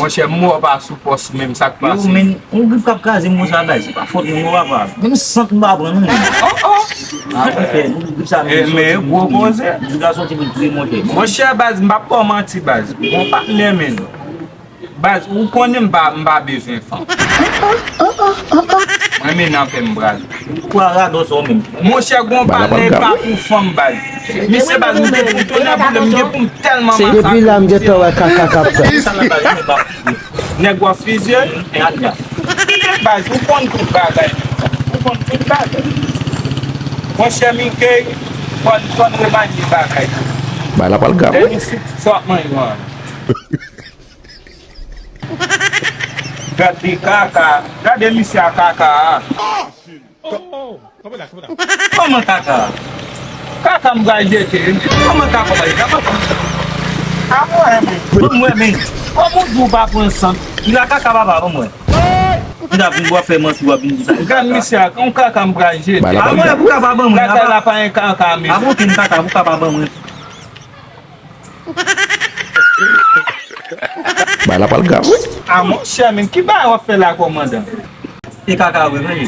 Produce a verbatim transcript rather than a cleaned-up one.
Monchè, m wè w pa sou pòs menm, sa k pase? Yo, men, yon grip k ap kraze m konsa, baz. Se pa fòt mwen, non, papa. Menm sant m pa pran, non, men. Oh, oh. Ah, monchè, yon grip sa, men, men gwo koze. Grip la soti pou l touye monchè. Monchè, baz, m p ap ba w manti, baz. Bon patnè, men. Baz, ou konnen m pa, m pa bezwen fanm. Mwen men nan pè m, baz. Ou a radòt sa w menm. Monchè, gon patnè pa pou fanm, baz. Misye, baz, m gen pou m tounen boule, m gen pou m tèlman masakre. Depi la, m gentan wè kaka k ap fèt. Sa la, baz, mwen pa pou nèg w ap fizye, e atya. Baz, ou konn tout bagay. Ou konn tout bagay. Monchè, Mickey, fò n, fò n remanye bagay. Bay la pral grav, wi. Sa w ap manje, man? Gade kaka. Gade misye a kaka a. Kòman kaka? Kaka m pral jete. Kòman kaka w pral jete? A mwen, men. Ban m wè, men. Kòman w di w pa pran sant? Li la kaka papa, ban m wè. Li la vin w ap fè manti, w ap vin di sa. Gad misye a, yon kaka m pral jete. A mwen, pou kaka pa ban mwen. Kaka la pa yon kaka, men. A bon, ken kaka, pou kaka pa ban mwen. Bay la pral grav, wi. A monchè, men, ki bagay w ap fè la, kòmandan? E kaka vre, men.